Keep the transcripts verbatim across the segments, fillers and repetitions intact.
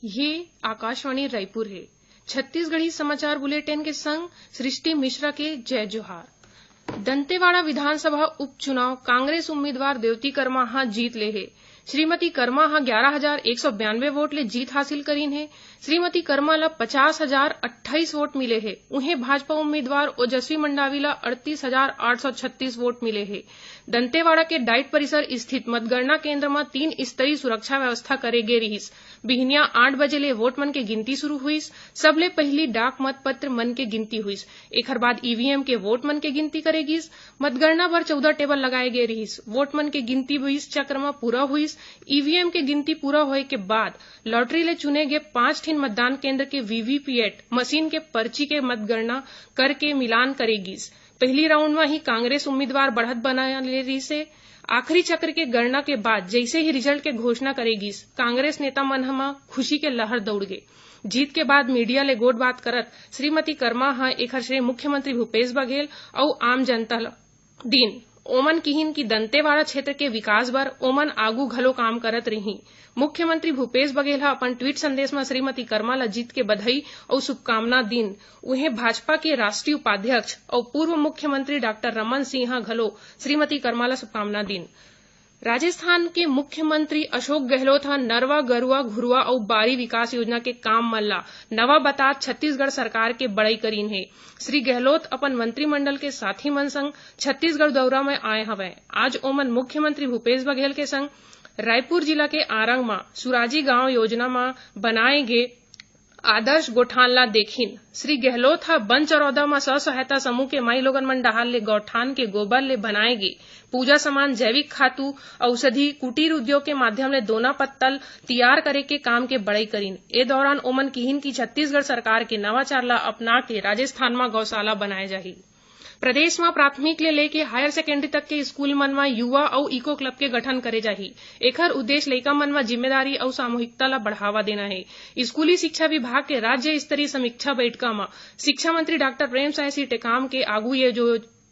ये आकाशवाणी रायपुर हे। छत्तीसगढ़ी समाचार बुलेटिन के संग सृष्टि मिश्रा के जय जोहार। दंतेवाड़ा विधानसभा उपचुनाव कांग्रेस उम्मीदवार देवती कर्मा ह जीत ले हे। श्रीमती कर्मा ह ग्यारह हजार एक सौ बयानवे वोट ले जीत हासिल करीन हे। श्रीमती कर्मा ल पचास हजार अट्ठाईस वोट मिले हे। उहें, भाजपा उम्मीदवार ओजस्वी मंडावी ल अड़तीस हजार आठ सौ छत्तीस वोट मिले हे। दंतेवाड़ा के डाइट परिसर स्थित मतगणना केंद्र म तीन स्तरीय सुरक्षा व्यवस्था करे गे रिहिस। बिहनिया आठ बजे ले वोट मन के गिनती शुरू हुइस। सबले पहिली डाक मतपत्र मन के गिनती हुइस। एखर बाद ईवीएम के वोट मन के गिनती करे गिस। मतगणना बर चौदह टेबल लगाए गे रिहिस। वोट मन के गिनती बीस चक्र म पूरा हुइस। ईवीएम के गिनती पूरा होए के बाद लॉटरी ले चुने गे पांच ठिन मतदान केंद्र के वीवीपीएट मशीन के पर्ची के मतगणना करके मिलान करे गिस। पहिली राउंड म ही कांग्रेस उम्मीदवार बढ़त बना ले रिहिस हे। आखिरी चक्र के गणना के बाद जइसे ही रिजल्ट के घोषणा करे गिस, कांग्रेस नेता मन ह म खुशी के लहर दौड़ गे। जीत के बाद मीडिया ले गोठबात करत श्रीमती कर्मा ह एखर श्रेय मुख्यमंत्री भूपेश बघेल अउ आम जनता ल दीन। ओमन किहिन कि दंतेवाड़ा क्षेत्र के विकास बर ओमन आगू घलो काम करत रहीं। मुख्यमंत्री भूपेश बघेल ह अपन ट्वीट संदेश म श्रीमती कर्मा ल जीत के बधाई अउ शुभकामना दीन। उहें, भाजपा के राष्ट्रीय उपाध्यक्ष अउ पूर्व मुख्यमंत्री डॉक्टर रमन सिंह ह घलो श्रीमती कर्मा ल शुभकामना दीन। राजस्थान के मुख्यमंत्री अशोक गहलोत ह नरवा, गरुवा, घुरुवा अउ बारी विकास योजना के काम मन ला नवा बतात छत्तीसगढ़ सरकार के बड़ई करीन हे। श्री गहलोत अपन मंत्रिमंडल के साथी मन संग छत्तीसगढ़ दौरा में आए हवय। आज ओमन मुख्यमंत्री भूपेश बघेल के संग रायपुर जिला के आरंग म सुराजी गांव योजना म बनाए गे आदर्श गोठान ला देखिन। श्री गहलोत ह बनचरौदा म स्व सहायता समूह के माई लोगन मन डहार ले गौठान के गोबर ले बनाए गे पूजा सामान, जैविक खातू, औषधि, कुटीर उद्योग के माध्यम ले दोना पत्तल तियार करे के काम के बड़ई करिन। ए दौरान ओमन किहिन कि छत्तीसगढ़ सरकार के नवाचार ला अपना के राजस्थान म गौशाला बनाए जाही। प्रदेश म प्राथमिक ले लेके हायर सेकेंडरी तक के स्कूल मन म युवा अउ इको क्लब के गठन करे जाही। एखर उद्देश्य लइका मन म जिम्मेदारी अउ सामूहिकता ल बढ़ावा देना हे। स्कूली शिक्षा विभाग के राज्य स्तरीय समीक्षा बैठका म शिक्षा मंत्री डॉक्टर प्रेमसाय सिंह टेकाम के आगू ये जो,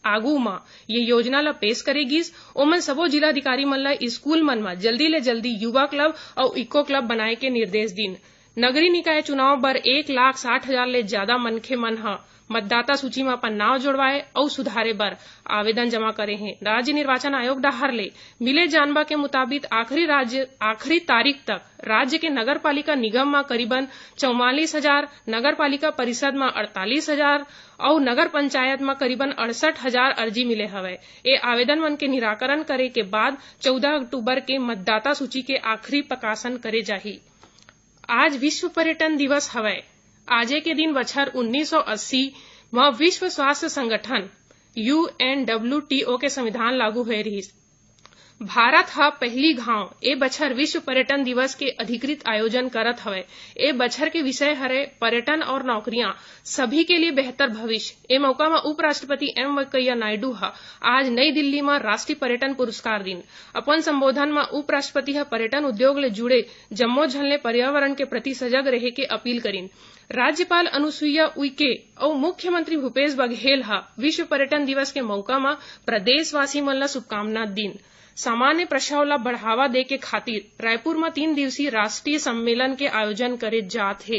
आगू म ये योजना ल पेश करे गिस। ओमन सबो जिलाधिकारी मन ल स्कूल मन म जल्दी ले जल्दी युवा क्लब अउ इको क्लब बनाए के निर्देश दीन। नगरीय निकाय चुनाव बर एक लाख साठ हजार ले ज्यादा मनखे मन ह मतदाता सूची म अपन नाव जोड़वाए अउ सुधारे बर आवेदन जमा करे हें। राज्य निर्वाचन आयोग डहार ले मिले जानबा के मुताबिक आखिरी राज्य, आखिरी तारीख तक राज्य के नगर पालिका निगम म करीबन चौवालीस हजार, नगर पालिका परिषद म अड़तालीस हजार अउ नगर पंचायत म करीबन अड़सठ हजार अर्जी मिले हवय। ए आवेदन मन के निराकरण करे के बाद चौदह अक्टूबर के मतदाता सूची के आखिरी प्रकाशन करे जाही। आज विश्व पर्यटन दिवस हवय। आजे के दिन बछर उन्नीस सौ अस्सी म विश्व स्वास्थ्य संगठन, यूएनडब्ल्यूटीओ, के संविधान लागू होए रिहिस। भारत ह पहिली घांव ए बछर विश्व पर्यटन दिवस के अधिकृत आयोजन करत हवय। ए बछर के विषय हरय पर्यटन और नौकरियां, सभी के लिए बेहतर भविष्य। ए मौका म उपराष्ट्रपति एम वेंकैया नायडू ह आज नई दिल्ली म राष्ट्रीय पर्यटन पुरस्कार दीन। अपन संबोधन म उपराष्ट्रपति ह पर्यटन उद्योग ले जुड़े जम्मो झन ले पर्यावरण के प्रति सजग रहे के अपील करिन। राज्यपाल अनुसुईया उइके अउ मुख्यमंत्री भूपेश बघेल ह विश्व पर्यटन दिवस के मउका म प्रदेशवासी मन ल शुभकामना दीन। सामान्य प्रसव ल बढ़ावा दे के खातिर रायपुर म तीन दिवसीय राष्ट्रीय सम्मेलन के आयोजन करे जात हे।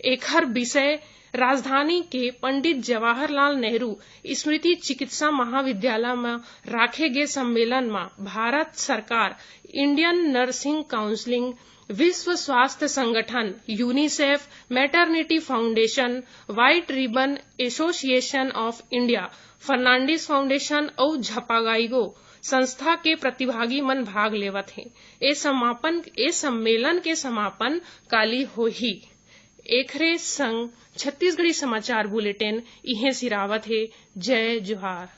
एखर विषय राजधानी के पंडित जवाहरलाल नेहरू स्मृति चिकित्सा महाविद्यालय म राखे गे सम्मेलन म भारत सरकार, इंडियन नर्सिंग काउंसिलिंग, विश्व स्वास्थ्य संगठन, UNICEF, maternity foundation, white ribbon association of India, Fernandes foundation अउ झपागाइगो संस्था के प्रतिभागी मन भाग लेवत हें। ए समापन, ए सम्मेलन के समापन काली होही। एखरे संग छत्तीसगढ़ी समाचार बुलेटिन इहें सिरावत हे। जय जोहार।